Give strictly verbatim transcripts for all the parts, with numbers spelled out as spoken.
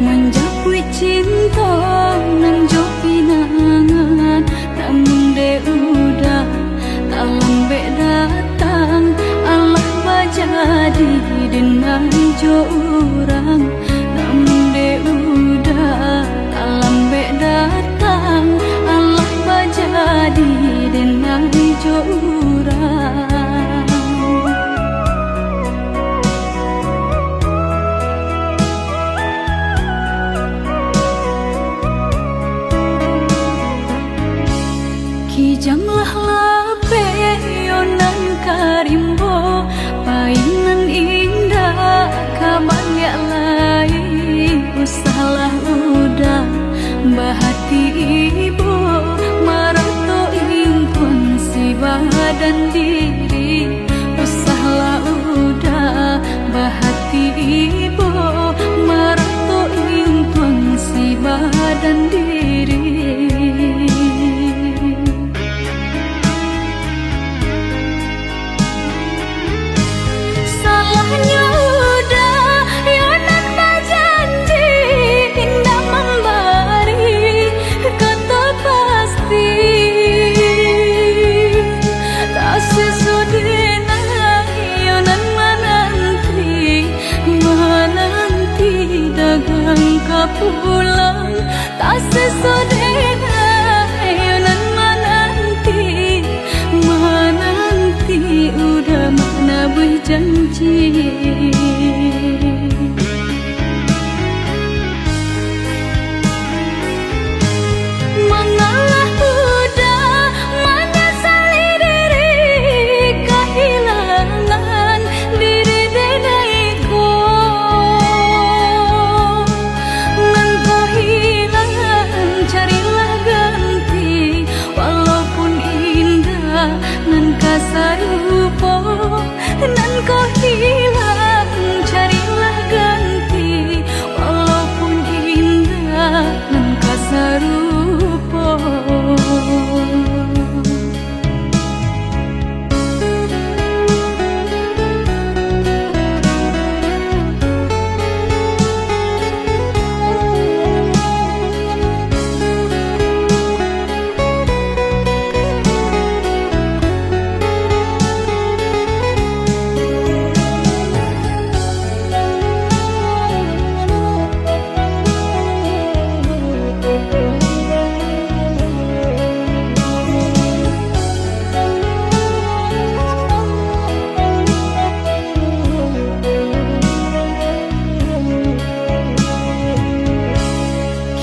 Manjapuik cinto nan jo pinangan, namun dek uda talambek datang, alah bajadi den nan jo urang. Namun dek uda talambek datang, alah bajadi den nan jo urang. Kijang lah lapeh yo nan ka rimbo, pai nan indak ka baliak lai. Usahlah uda bahati ibo, marato ingkuang si badan diri. Usahlah uda bahati ibo, marato ingkuang si badan diri. Salahnyo uda yo nan bajanji, indak mambari kato pasti. Tasiso dek nan yo nan mananti, mananti dagang ka pulang. Tasiso dek nan yo nan mananti, mananti uda manabuih janji. Mangalah uda manyasali diri, kahilangan diri denai ko. Nan ko hilang, carilah ganti, walaupun indak nan ka sarupo. Nan ko hilang, carilah ganti, walaupun indak nan ka sarupo.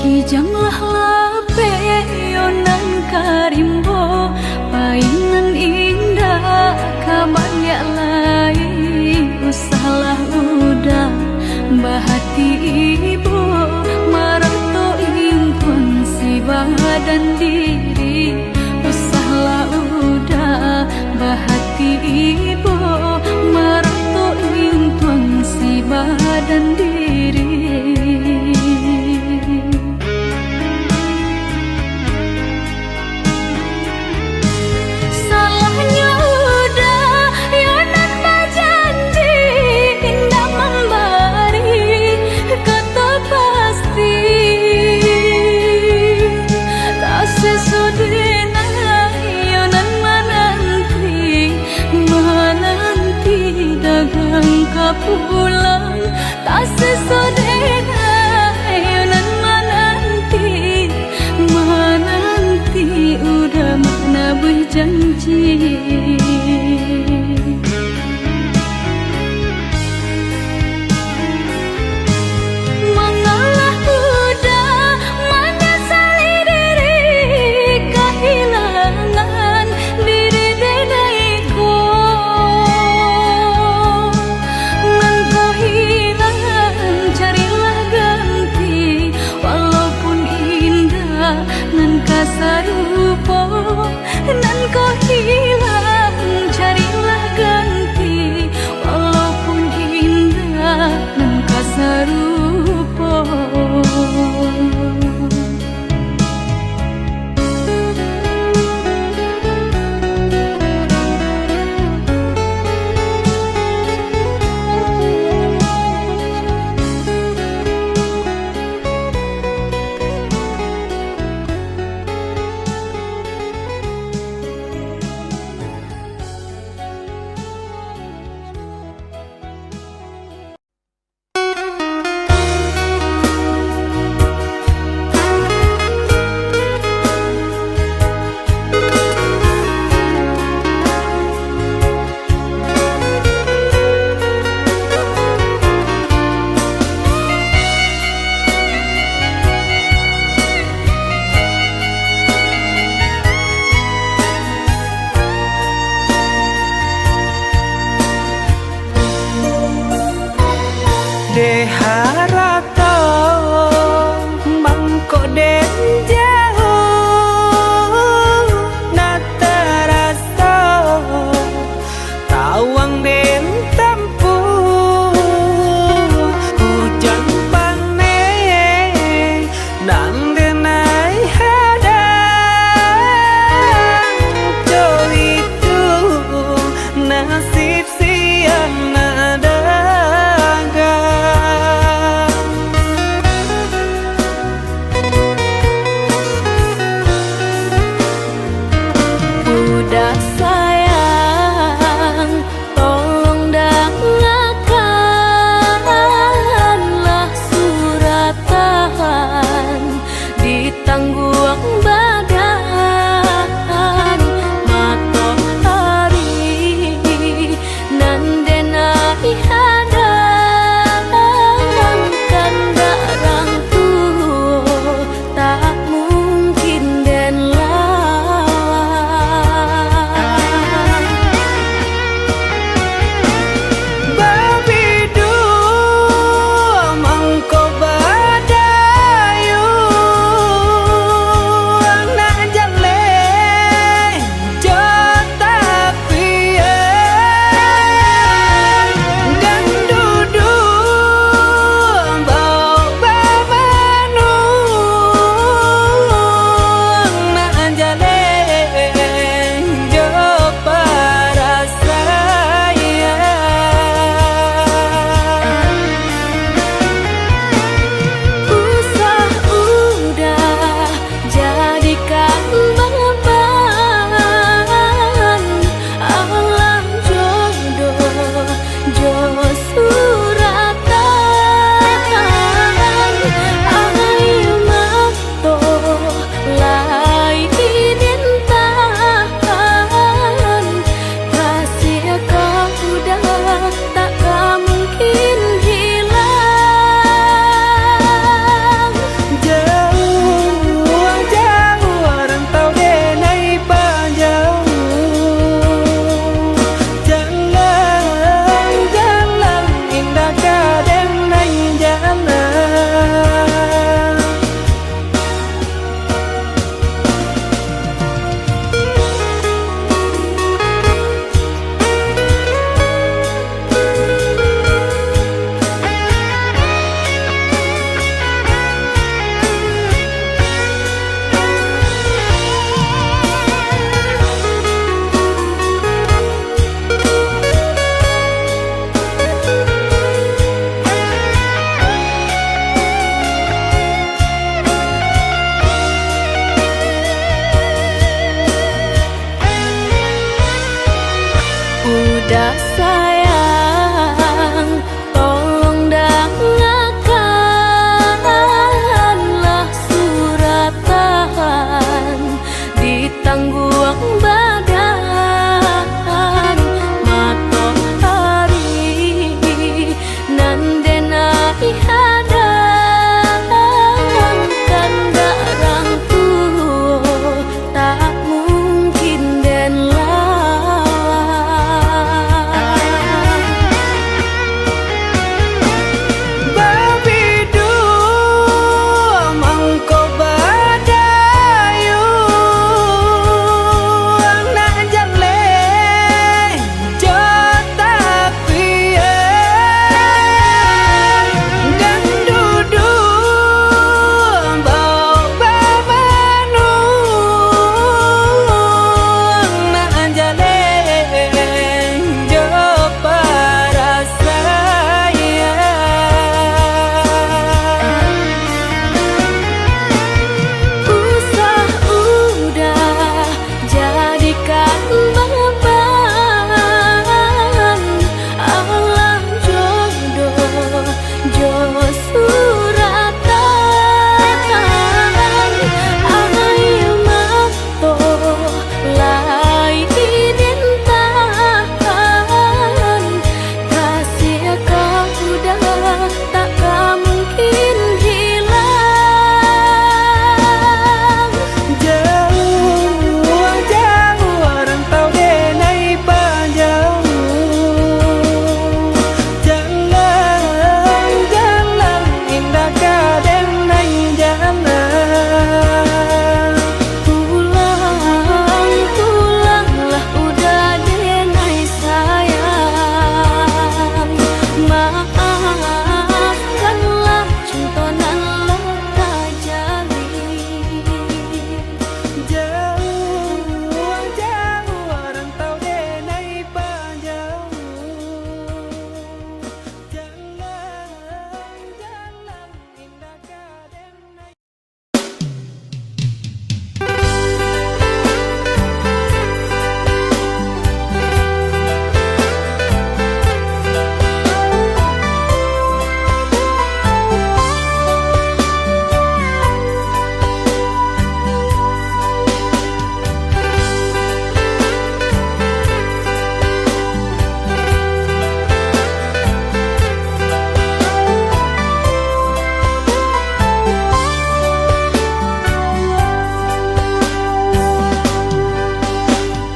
Kijang lah lapeh yo nan ka rimbo, pai nan indak ka baliak lai. Usahlah uda bahati ibo, marato ingkuang si badan diri. Usahlah uda bahati ibo, marato ingkuang si badan diri. Salahnyo uda yo nan bajanji, indak mambari kato pasti. Tasiso dek nan yo nan mananti, mananti dagang ka pulang. Tasiso dek nan yo nan mananti, mananti uda manabuih janji. Mangalah uda manyasali diri, kahilangan diri denai ko. Nan ko hilang, carilah ganti, walaupun indak nan ka sarupo. Nan ko hilang, carilah ganti, walaupun indak nan ka sarupo. Harato mangko den jauah, nak taraso tawang den tampuah. Ujan paneh nan den ai hadang, co itu nasib siang nak dagang. Uda sayang, tolong dangakanlah suratan, ditangguang badan matoari. Nan den ai hadang, kandak rang tuo, tak mungkin den lawan. Babiduo mangko badayuang, nak jaleh jo tapian, ganduduang bao bamanuang, nak jaleh jo parasaian. Usah udah jadikan baban, alah jodoh jo suratan. Aia mato lai den tahan, kasih ka udah tak ka mungkin hilang. Jauah-jauah rantau den ai pajauah, jalan-jalan indak ka den ai jalan. Udah sayang, tolong dangakanlah suratan, ditangguang badan matoari. Nan den ai hadang, kandak rang tuo, tak mungkin den lawan. Babiduo mangko badayuang,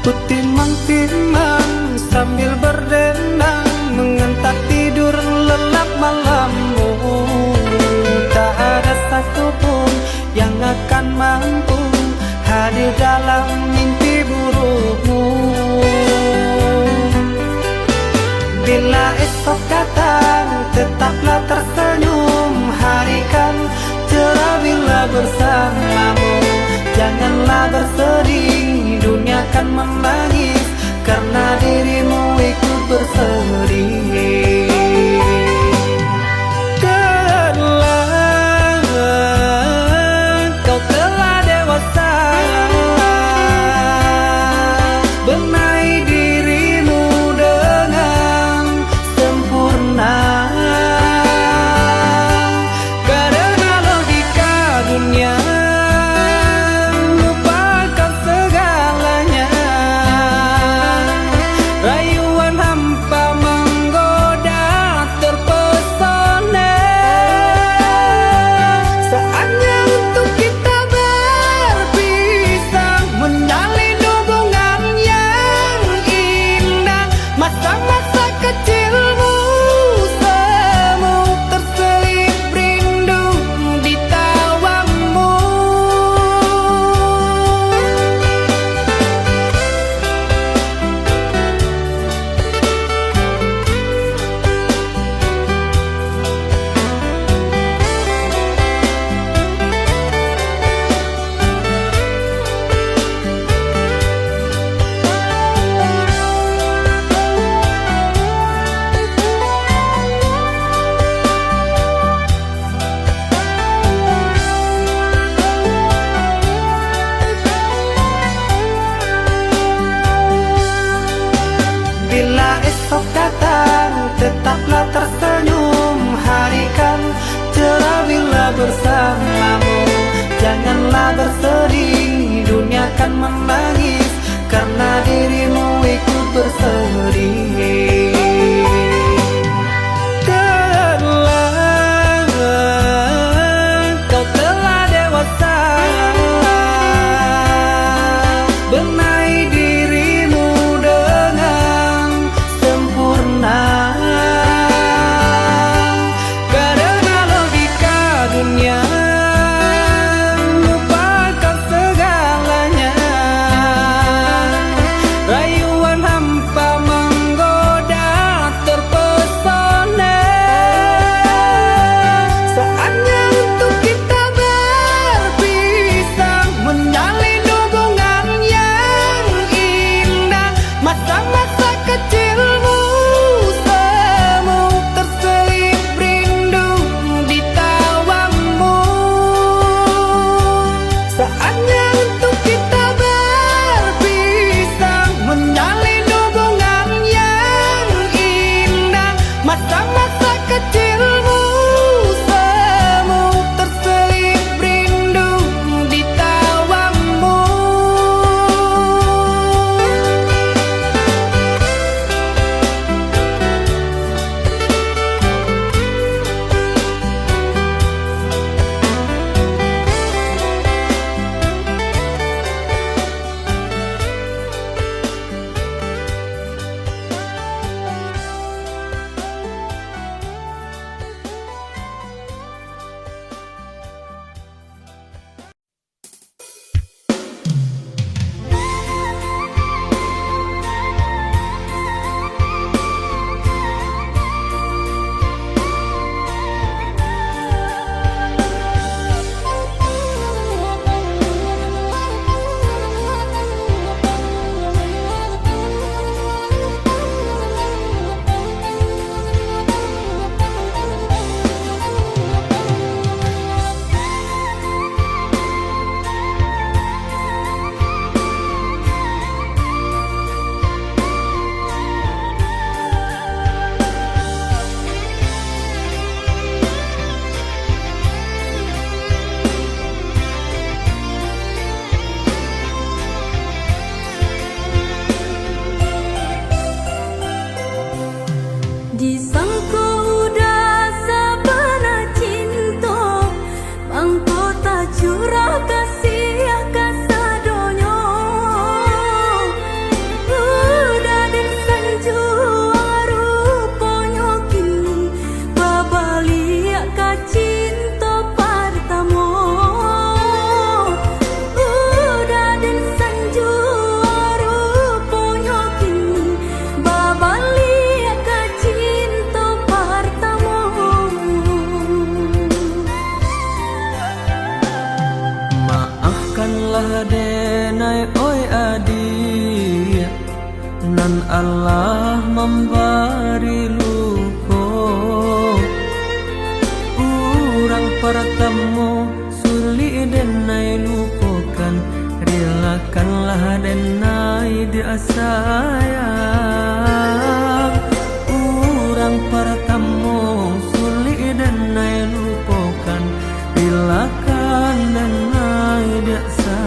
Ku timang-timang sambil berdendang, mengantar tidur lelap malammu. Tak ada satu pun yang akan mampu hadir dalam mimpi burukmu. Bila esok datang, tetaplah tersenyum, hari kan cerah bila bersamamu. Janganlah bersedih, dunia kan menangis karena dirimu ikut bersedih. Telah, kau telah dewasa, benahi dirimu dengan sempurna. Karena logika dunia, lupakan segalanya. Rayuan hampa menggoda Nai oi adiak, nan alah mambari luko. Urang partamo sulik den ai lupokan, rilakanlah den ai dek sayang. Urang partamo sulik den ai lupokan, rilakan den ai dek sayang.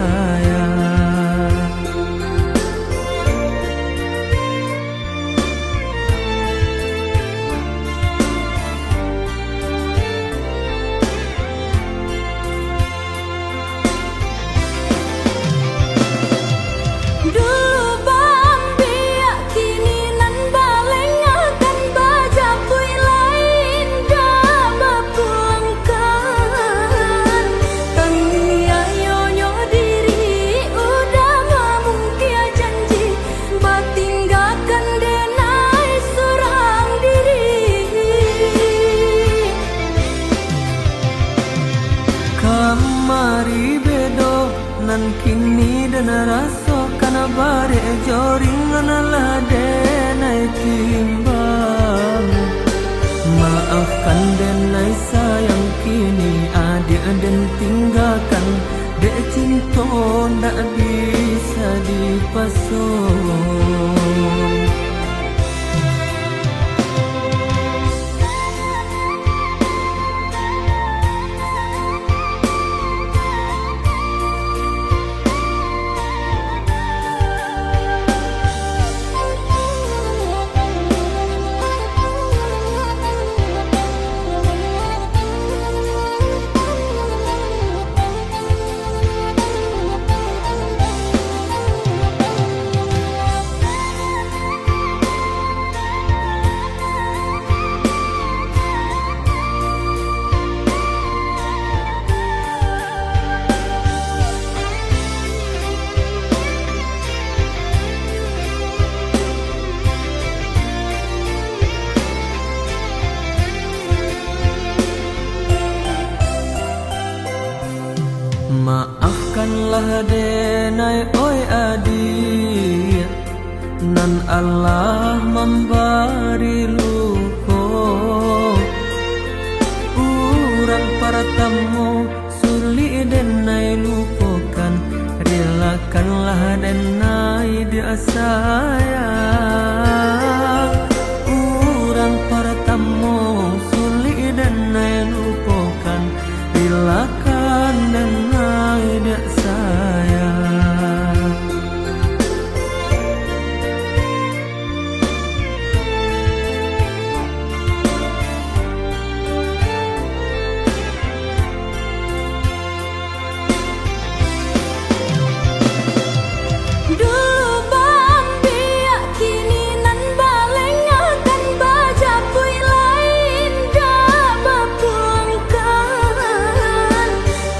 Dulu baambiak, kini nan balengahkan, bajapuik lai indak bapulangkan. Taniayonyo diri, udah mamungkia janji, batinggakan den ai surang diri. Kamari bedo, nan kini den rasokan, barek jo ringan lah den ai timbang. Maafkan den ai sayang, kini adiak den tinggakan, dek cinto ndak bisa dipaso. Maafkanlah den ai, oi adiak, nan alah mambari luko. Urang partamo sulik den ai lupokan, rilakanlah den ai dek sayang. Urang partamo sulik den ai lupokan, rilakan den ai dek sayang. Dulu baambiak, kini nan balengahkan, bajapuik lai indak bapulangkan.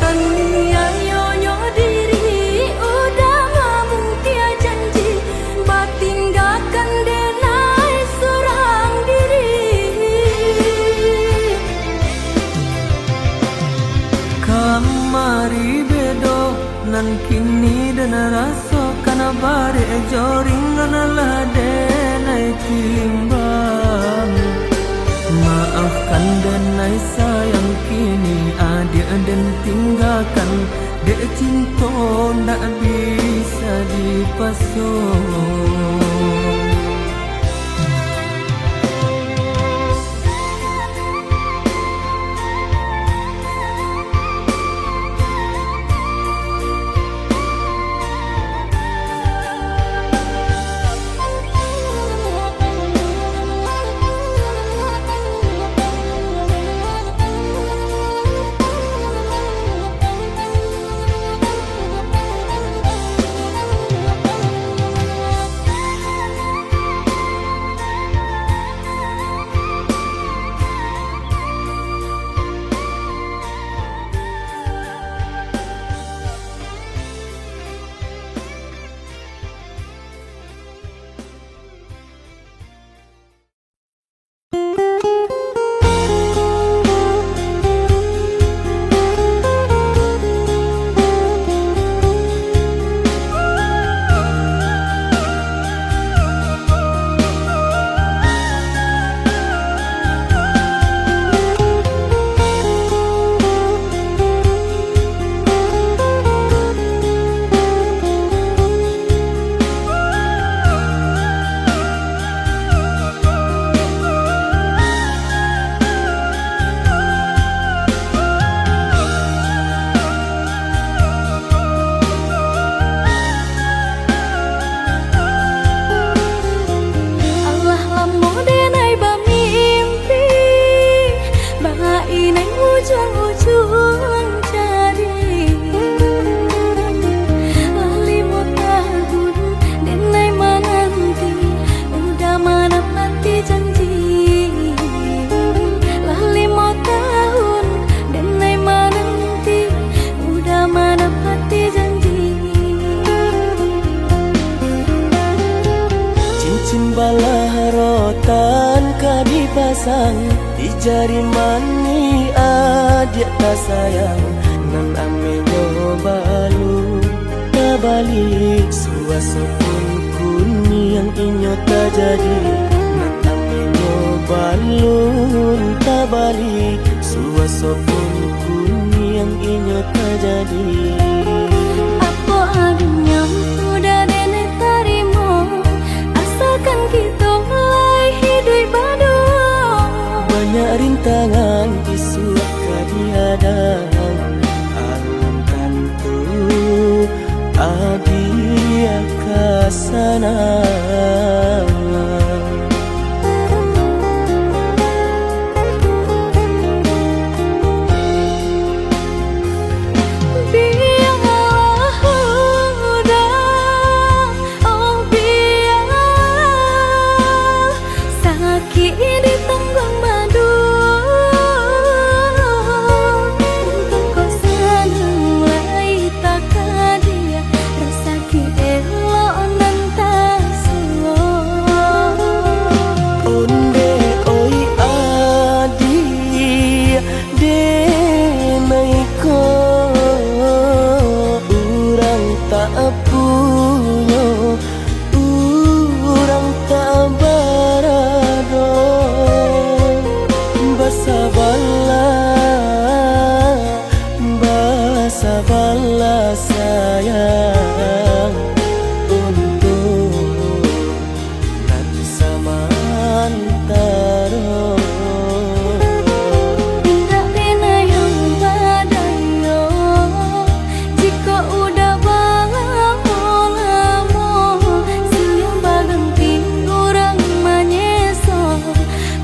Taniayonyo diri, udah mamungkia janji, batinggakan den ai surang diri. Kamari bedo, nan kini den rasokan, barek jo ringan lah den ai timbang. Maafkan den ai sayang, kini adiak den tinggakan, dek cinto ndak bisa dipaso. Sang di jari manih adiak tasayang, nan amenyo balun tabalik, suaso pun kuniang inyo tajadi, nan amenyo balun tabalik, suaso pun kuniang inyo tajadi. Apo adunyo udah denai tarimo, asakan kito lai hiduik baduo. Banyak rintangan isuak ka dihadang, alun tantu adiak ka sanang. Bialah udah, oh bialah, sakik ditangguang baduo. Untuang ko sanang lai takadiak, rasaki elok nan tasuo. Ondeh oi adiak, denai ko urang tak punyo, urang tak barado. Basabalah, basabalah sayang, untuak nan samantaro. Indak pernah yang badayo, jikok udah balamo-lamo, sudah baganti urang manyeso,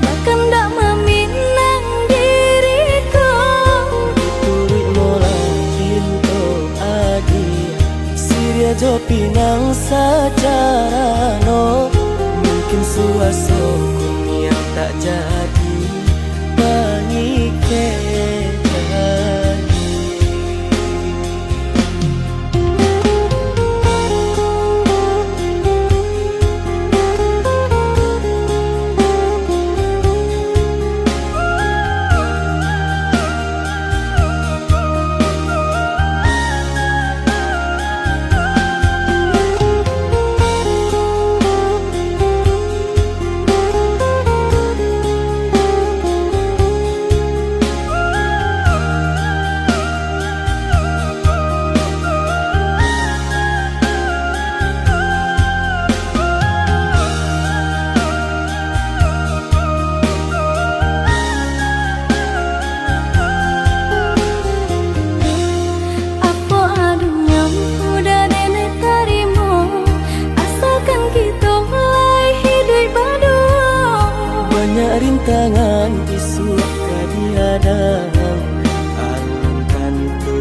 bakandak maminang diri ko. Dituruik molah pinto adiak, siriah jo pinang sacarano, mungkin suaso kuniang tak jadi pangikek. Apo adunyo udah denai tarimo, asakan kito lai hiduik baduo. Banyak rintangan isuak ka dihadang, alun tantu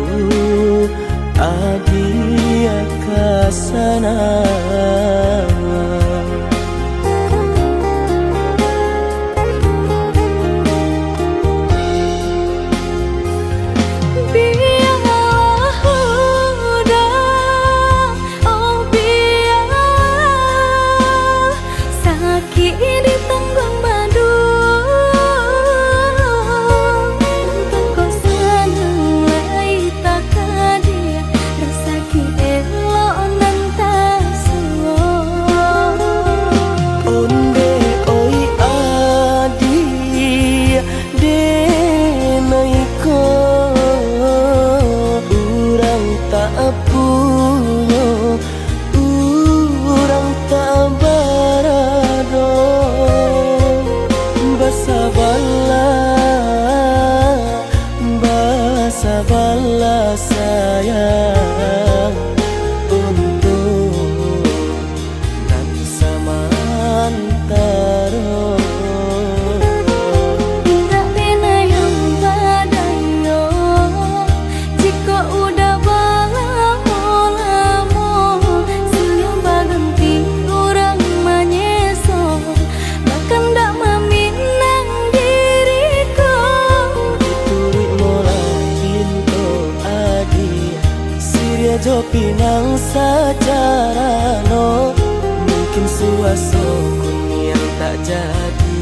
adiak ka sanang. Bialah udah, oh bialah, sakik ditangguang baduo. Untuang ko sanang lai takadiak, rasaki elok nan tasuo. Ondeh oi adiak, denai ko urang tak punyo, urang tak barado. Basabalah, basabalah sayang, untuak nan samantaro. Indak pernah yang badayo, jikok udah balamo-lamo, sudah baganti urang manyeso, bakandak maminang diri ko. Dituruik molah pinto adiak, siriah jo pinang sacarano, mungkin suaso kuniang tak jadi,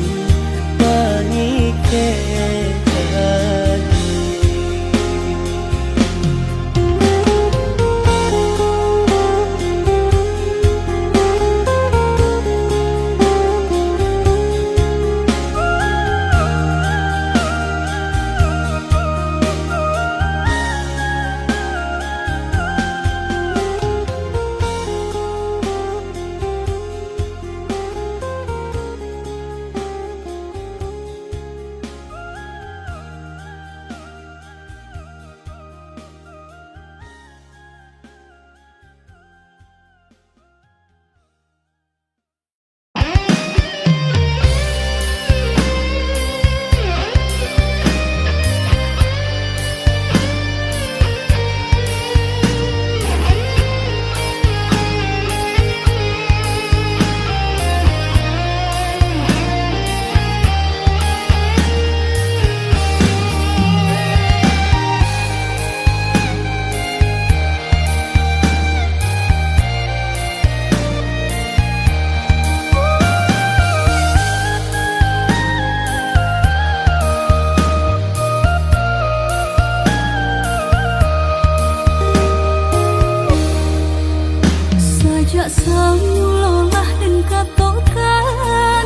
Sajak samulo lah den katokan,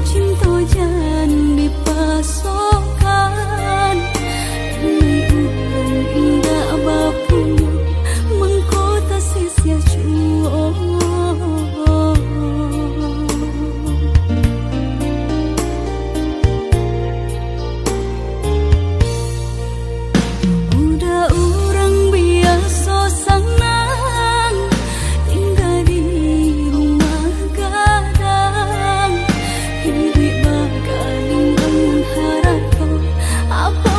cinto jan dipasokan. Demi urang indak bapunyo, mangko tasisia juo. Udah urang biaso sanang, tingga di rumah gadang, hiduik bagalinggang nan harato, apo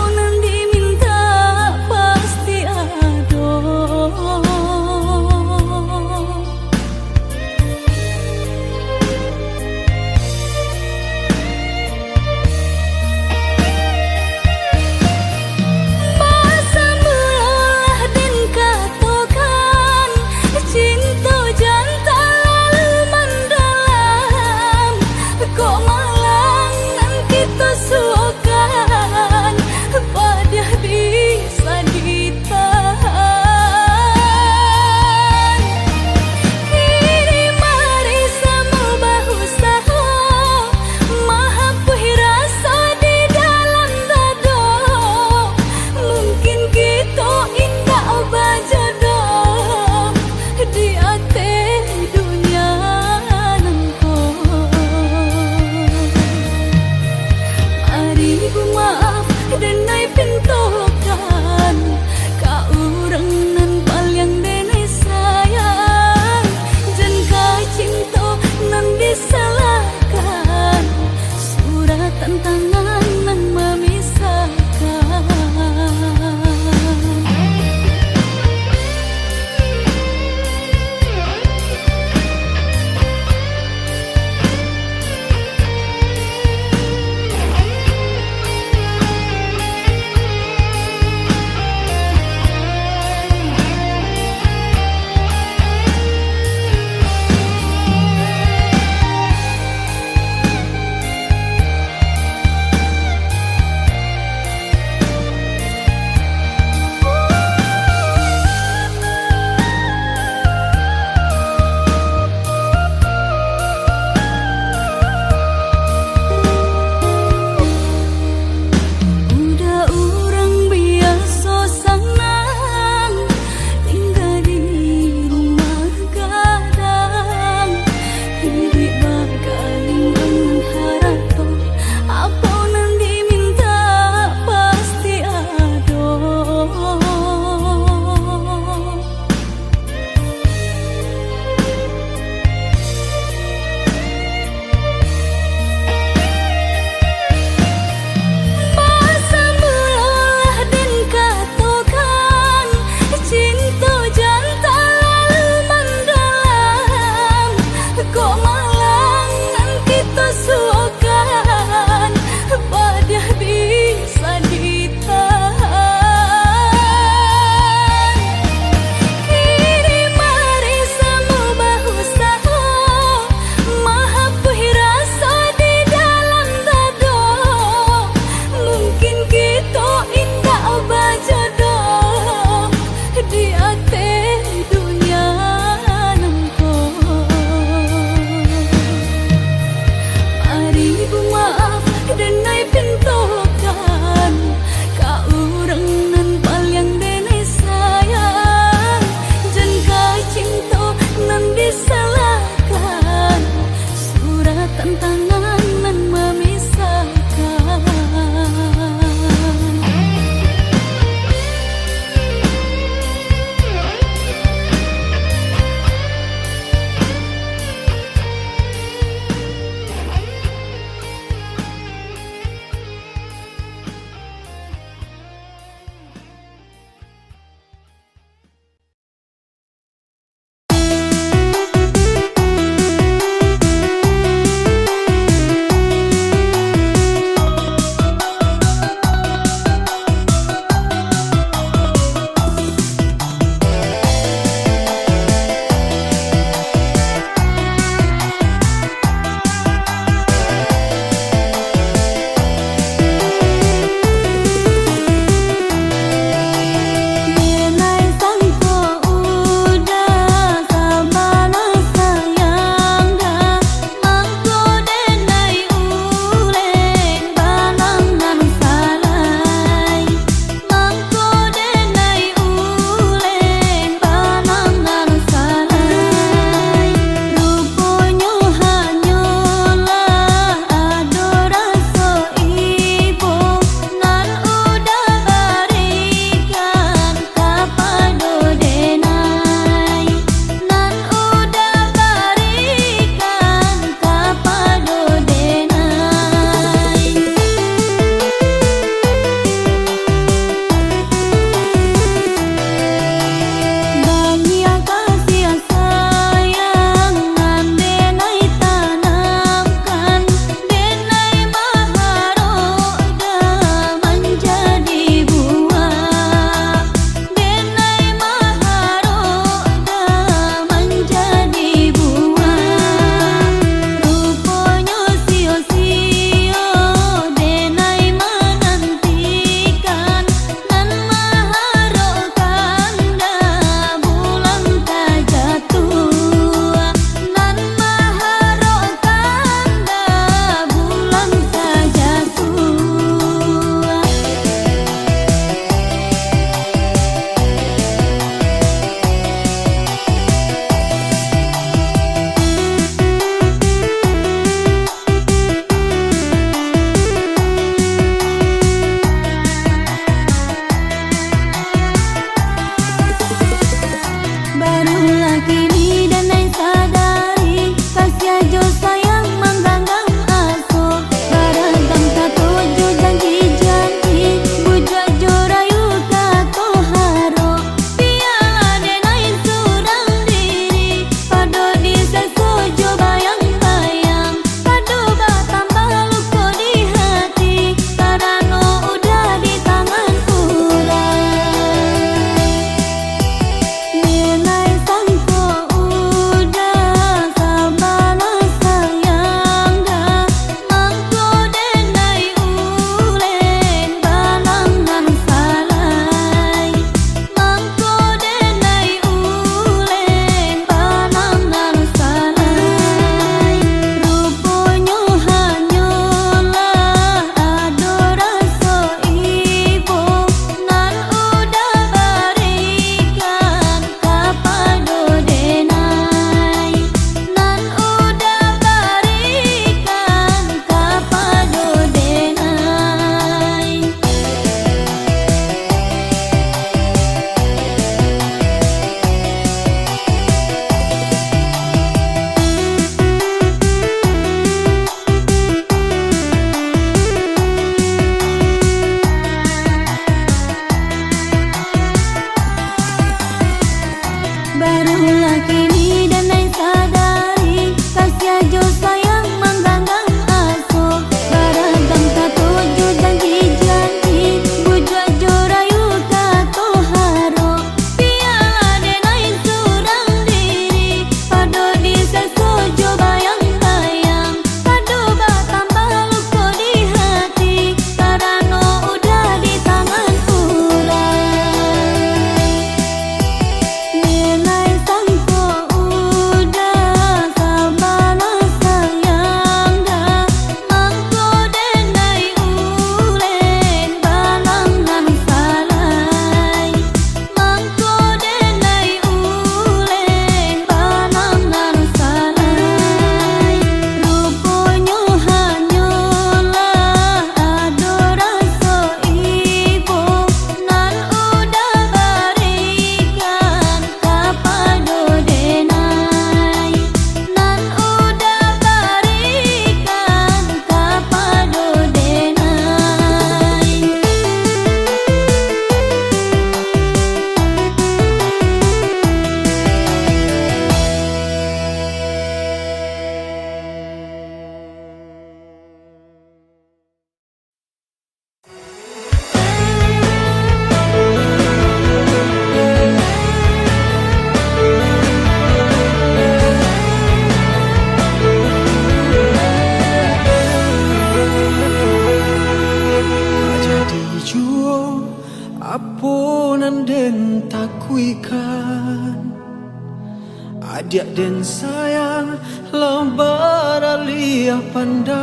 Diak den sayang lah baraliah pandang,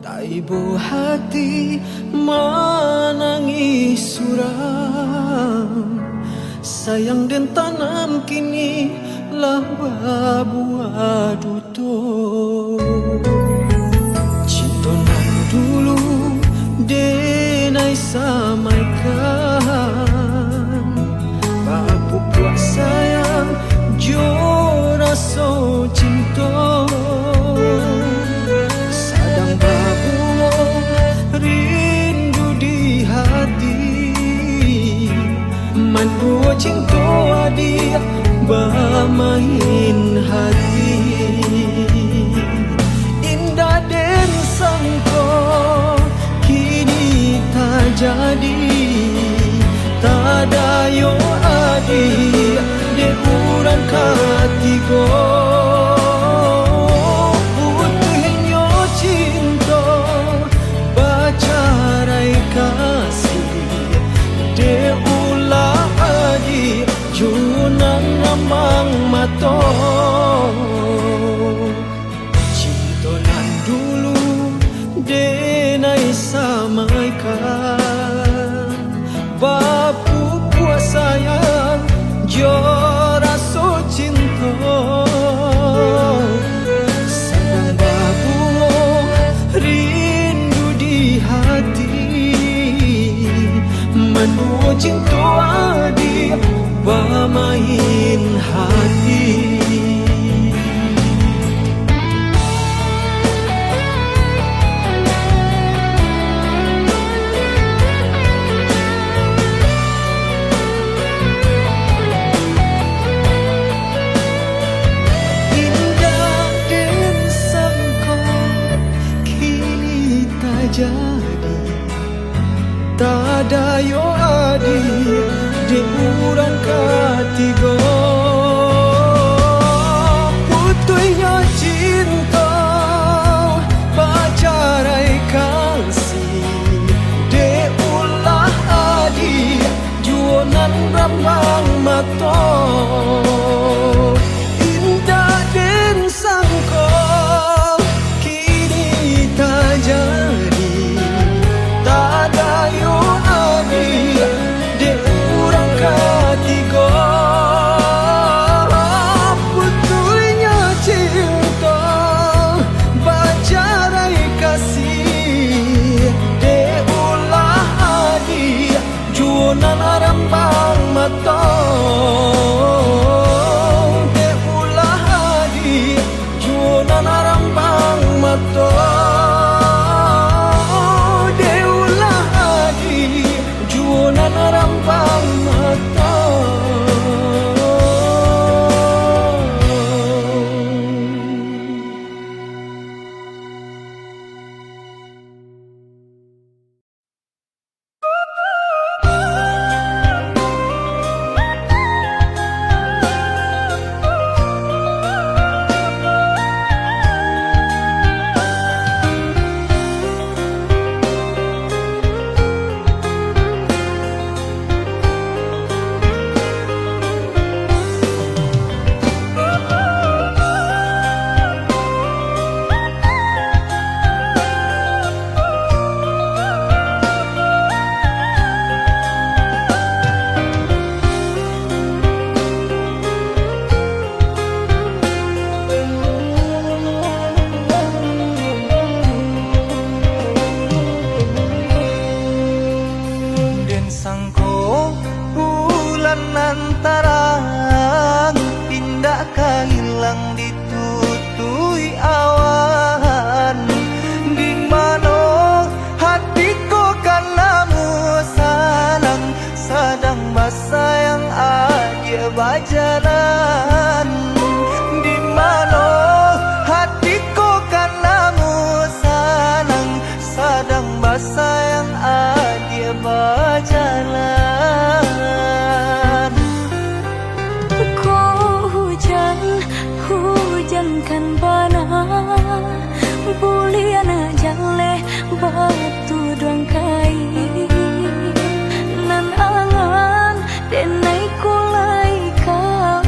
taibo hati manangih surang. Sayang den tanam kini lah babuah duto. Cinto nan dulu den ai samaikan, bapupuak sayang jo raso cinto. Sadang babuah rindu di hati, manduo cinto adiak bamain hati. Indak den sangko kini tajadi, tadayo adiak dek urang katigo. Putuihnyo cinto, bacarai kasih, dek ulah adiak jo nan rambang mato. Cinto nan dulu den ai samaikan, bapupuak sayang jo raso cinto. Sadang babuah rindu di hati, manduo cinto adiak bamain hati. Indak den sangko kini tajadi, tadayo adiak dek urang katigo. Putuihnyo cinto, bacarai kasih, dek ulah adiak juo nan rambang mato. Indak den sangko kini tajadi, tadayo adiak dek urang katigo. Putuihnyo cinto, bacarai kasih, dek ulah adiak juo nan rambang mato. Dek ulah adiak juo nan rambang mato. Dek ulah adiak juo nan rambang mato. Den sangko bulan nan tarang, indak ka ilang ditutuik awan. Di mano hati ko ka namuah sanang, sadang basayang adiak bajalan. Di mano hati ko ka namuah sanang, sadang basayang adiak bajalan. Ko hujan, hujan kan bana, buliah jaleh batuduang kain. Nan angan den ai ko lai ka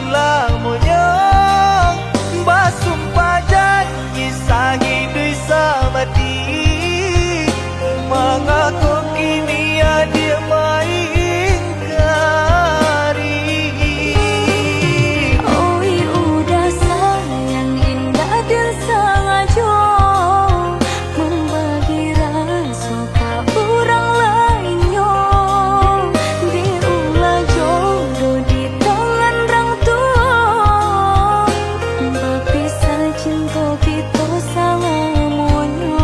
Lamonyo basumpah janji sahiduik samati, mangako kini adiak maingkari? Oi, udah sayang indak den sangajo mambagi raso ka urang lainnyo, dek ulah jodoh di tangan rang tuo, bapisah cinto kito salamonyo.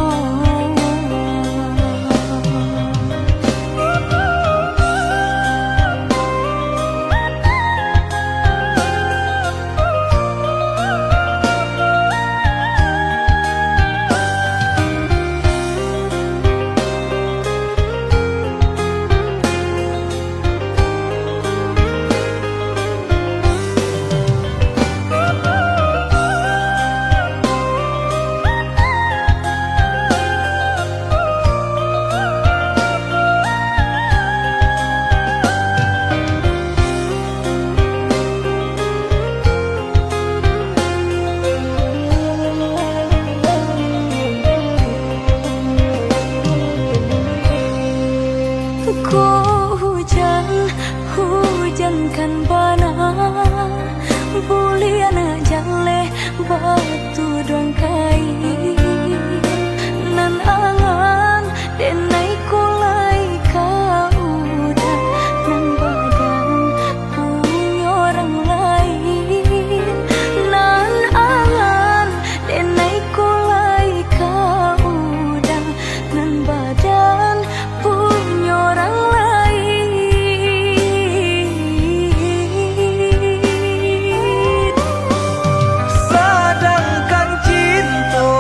Ko hujan, hujankan bana, bulian jaleh batu duang kai. Nan angan den naiko lai ka udan, nan badan punyo urang lain. Nan angan den naiko lai ka udan, nan badan punyo urang lain. Sadangkan cinto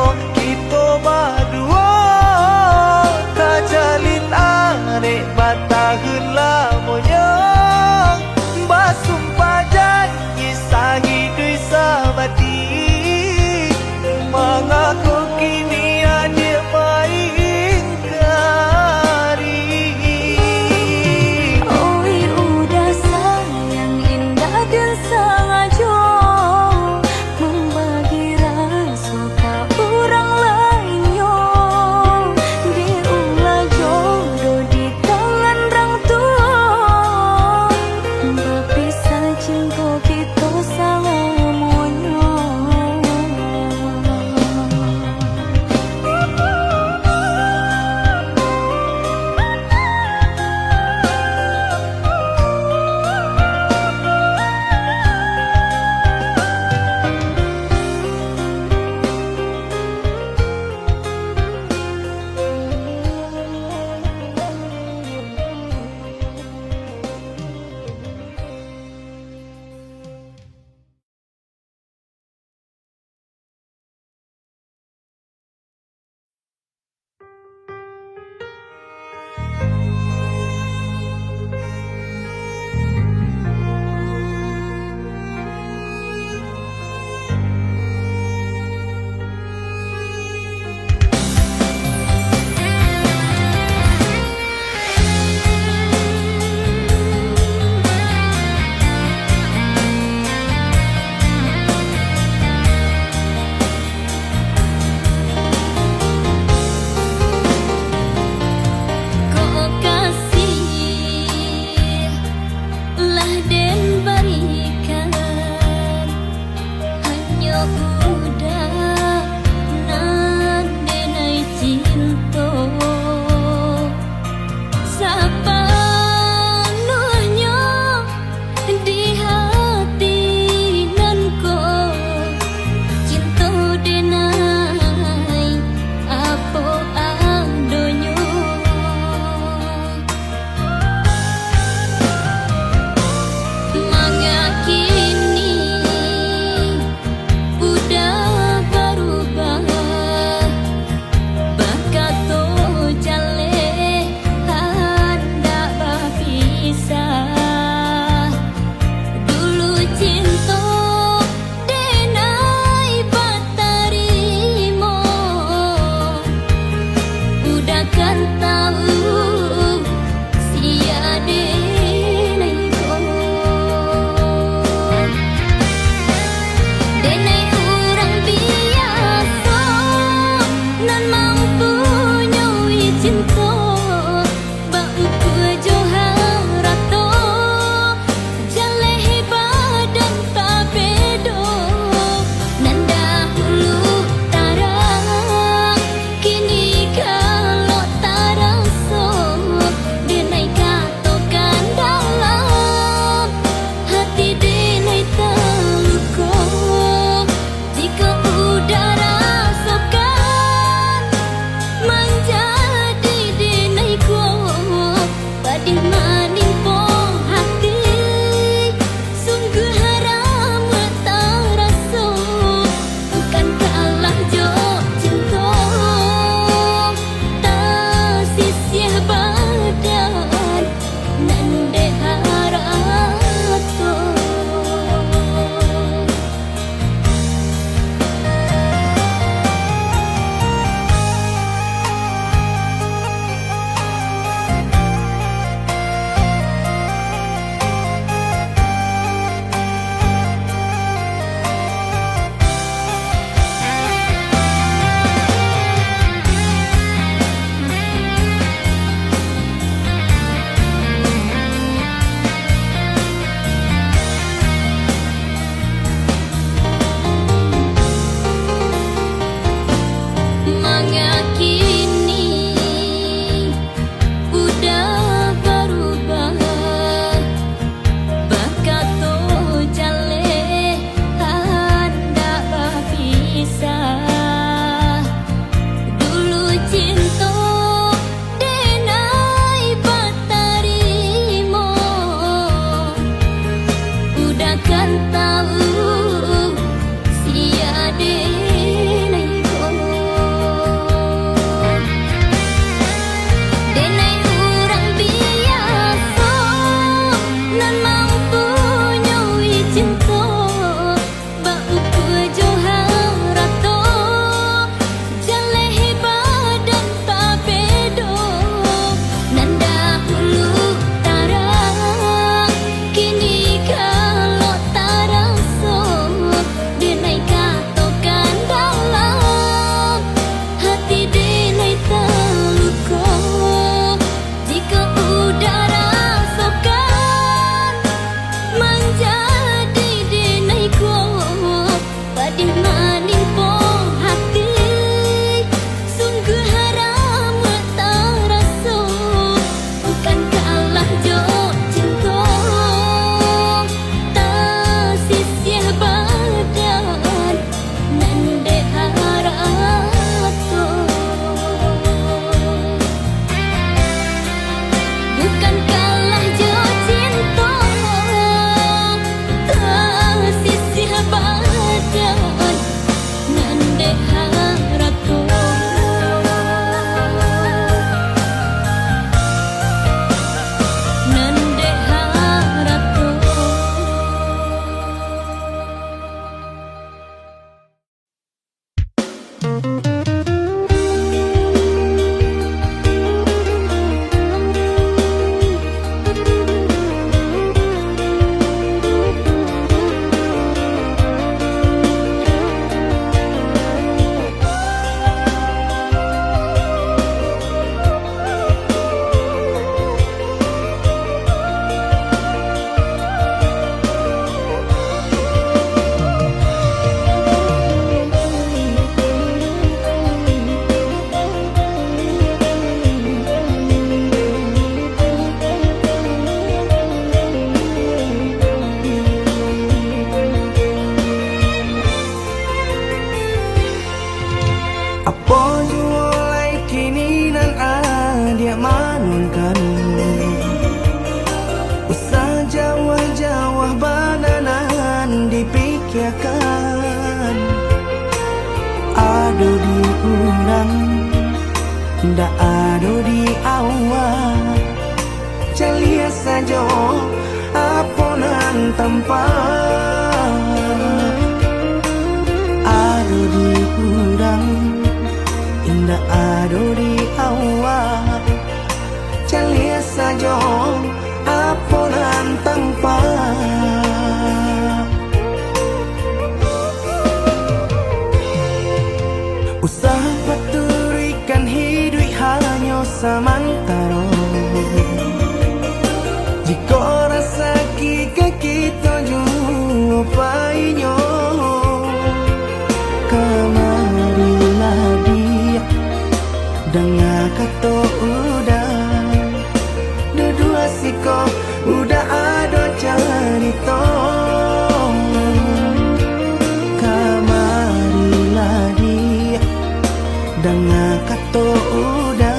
Denai urang biaso nan mampunyoi cinto, baukua jo harato, jaleh badan tabedo, nan dahulu tarang, kini galok taraso, denai katokan dalam. Hati denai taluko, jikok udah rasokan, manjadi denai ko, padih manimpo hati, sungguah haram taraso, bukan kalah jo cinto, tasisiah badan. Nan dek harato. Mangakini udah barubah, bakato jaleh handak bapisah. Dulu cinto denai batarimo, udah kan tahu sia denai ko. Denai urang biaso nan mampunyoi cinto, baukua jo harato, jaleh badan tabedo, nan dahulu tarang, kini galok taraso, denai katokan dalam, hati denai taluko, jikok udah rasokan, manjadi denai ko, padih manimpo hati, sungguah haram taraso, bukan kalah jo cinto, tasisiah badan. Nan dek harato. Bukan kalah jo cinto, tasisiah badan. Nan dek harato. Nan dek harato. Apo juo lai kini nan adiak manuangkan, usah jauah-jauah bana nan dipikiakan. Ado di urang, ndak ado di awak. Caliak sajo apo nan tampak. Ado di urang, indak ado di awak. Caliak sajo apo nan tampak. Usah paturuikan hiduik hanyo samantaro. Jikok rasaki ka kito juo painyo, kamarilah diak, danga kato uda. Duduo siko uda ado carito. Kamarilah diak, danga kato uda.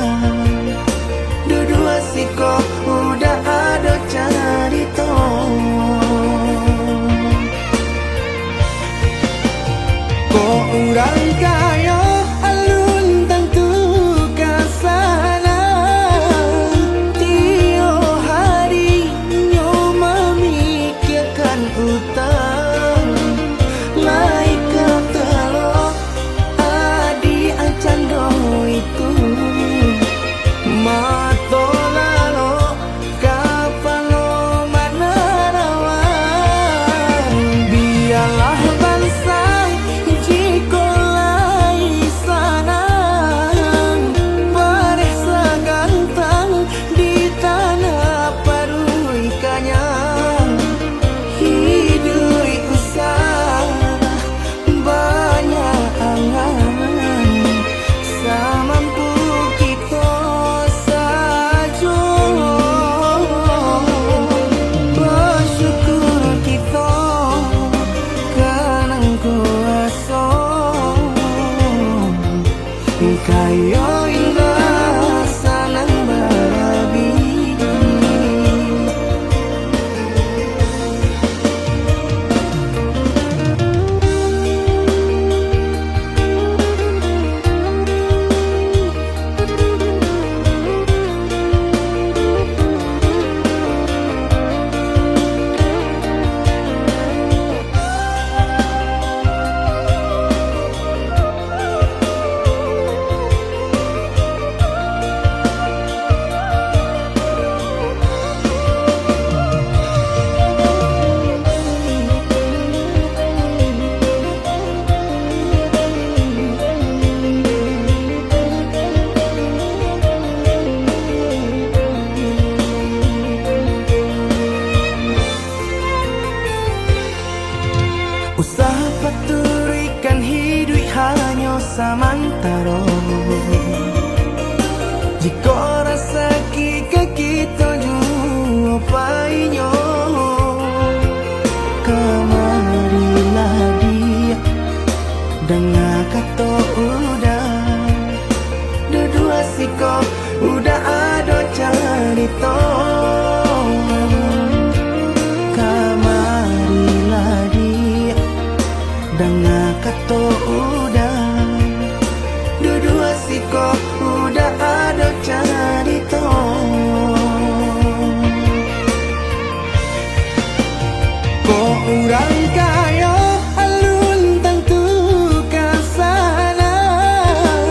Duduo siko uda ado carito. Kok urang kayo alun tantu ka sanang, tiok hari nyo mamikiakan utang. Lai ka talok adiak cando itu, mato lalok kapalo manarawang. Bialah bansaik jikok lai sanang, pareh sagantang di tanah paruik kanyang. Hiduik usah banyak angan, samampu kito sajo. Basyukur kito ka nan kuaso, kayo indak sanang barabiah. Usah paturuikan hiduik hanyo samantaro. Jikok rasaki ka kito juo painyo, kamarilah diak, danga kato uda. Duduo siko uda ado carito. Kamarilah diak, danga kato uda. Duduo siko uda ado carito. Kok urang kayo alun tantu ka sanang,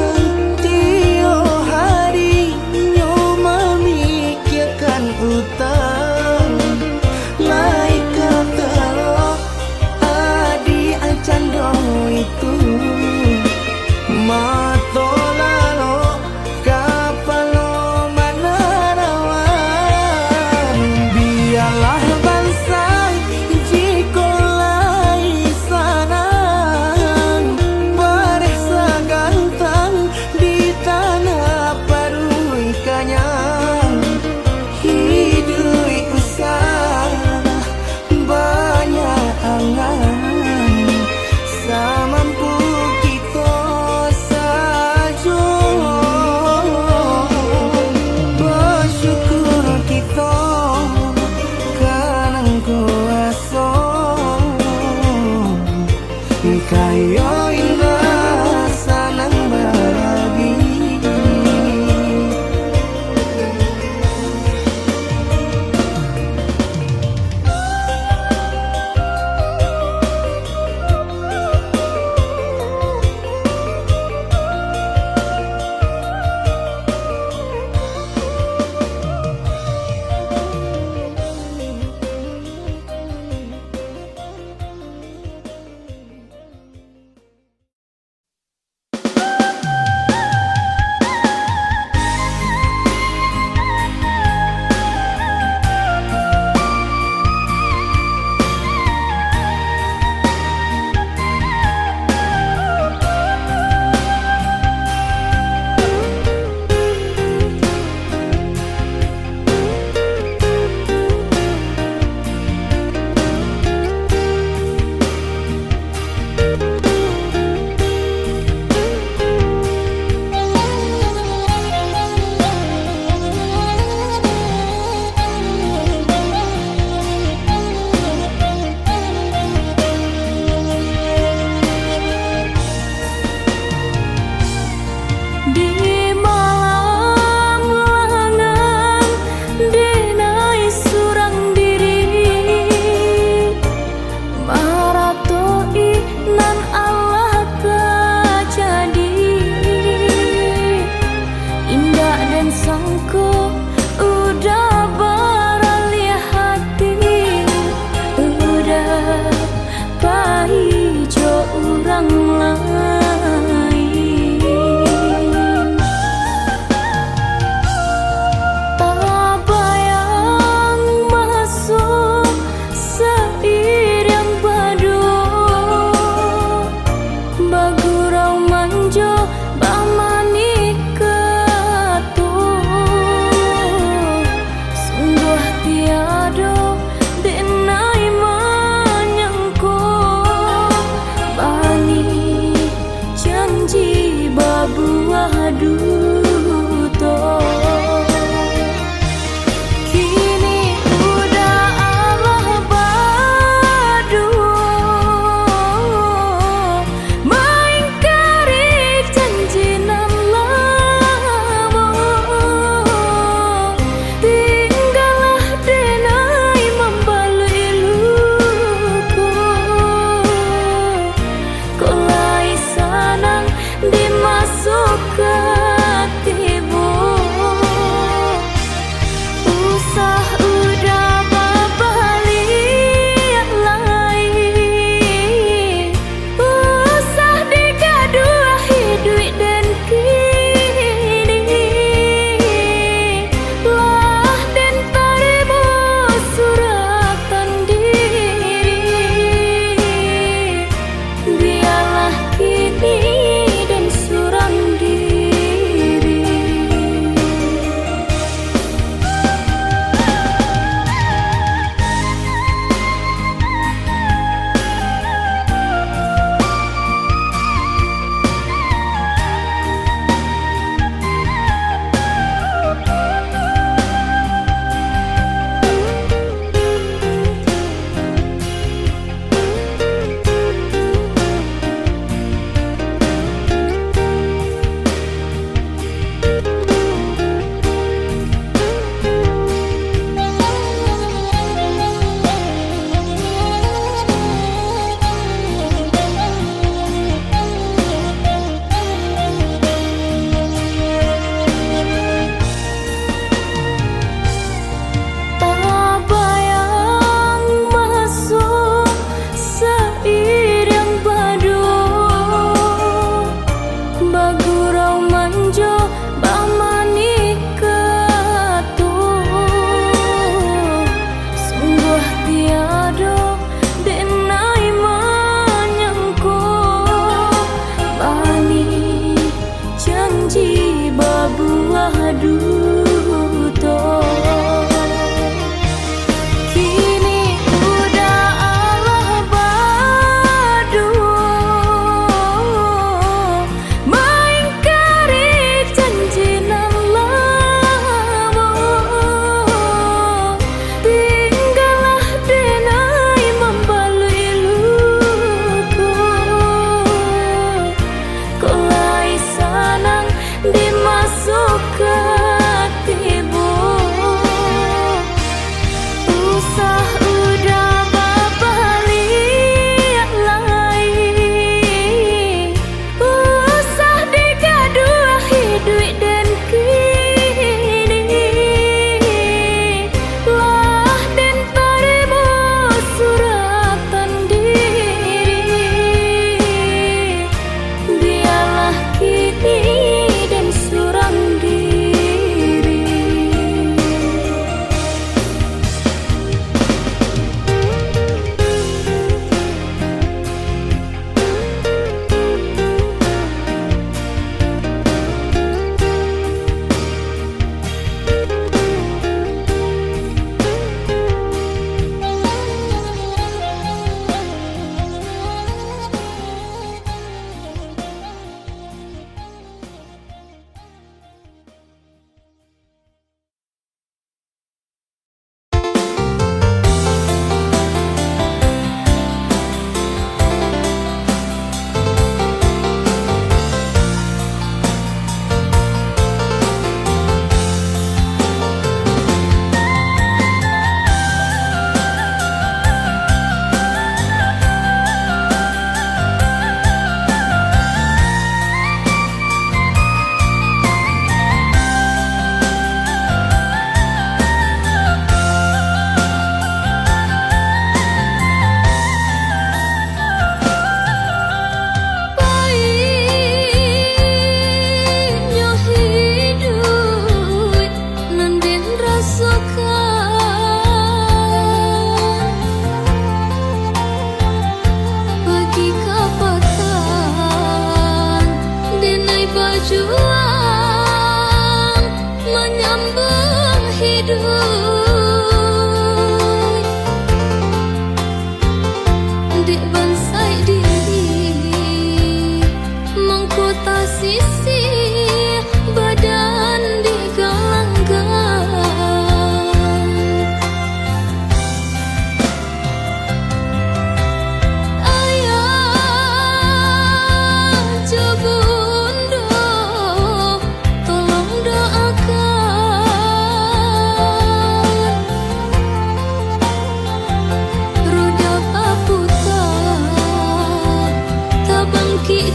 tiok hari nyo mamikiakan utang. Lai ka talok adiak cando itu, mato lalok kapalo manarawang. Bialah bansaik jikok lai sanang, pareh sagantang di tanah paruik kanyang. Hiduik usah banyak angan, samampu kito sajo. Basyukur kito ka nan kuaso, kayo indak sanang barabiah. Di malam lanang, denai surang diri, marato'i nan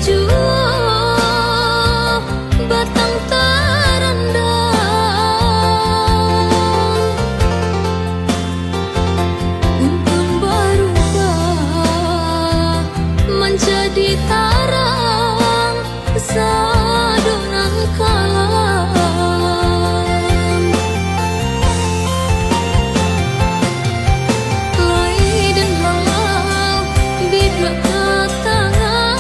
Juo batang tarandam, untun barubah manjadi tarang, sado nan kalam. Lai den halau biduak ka tangah,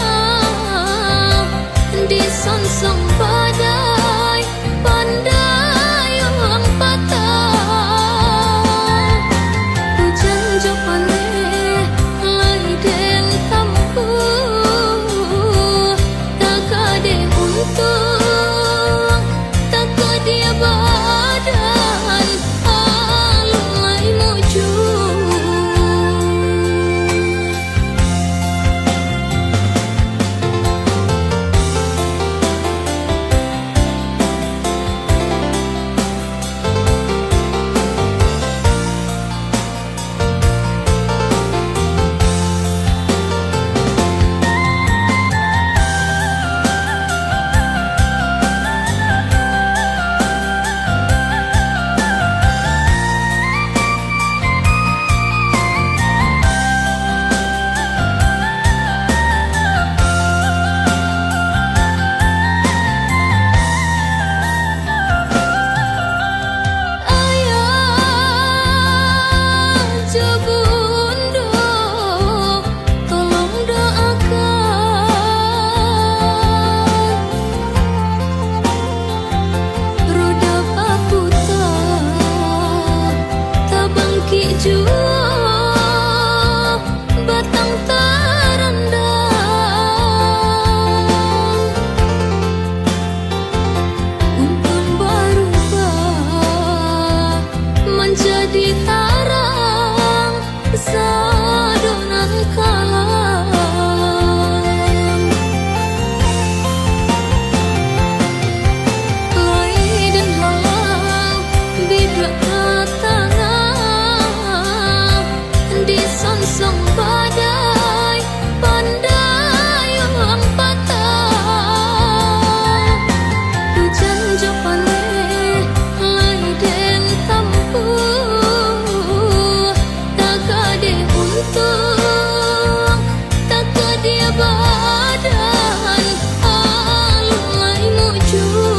disonsong badai pandayuang patah. Ujan jo paneh lai den tampuah, takadeh untuang, takadeh badan, alun lai mujua. Ayah jo bundo, tolong doakan. Roda baputa, tabangkik juo batang tarandam. Untun barubah manjadi tarang, sado nan kalam. Lai den halau biduak ka tangah, disonsong badai pandayuang patah. Ujan jo paneh lai den tampuah, takadeh untuang, takadeh badan, alun lai mujua.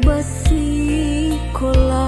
basikolah.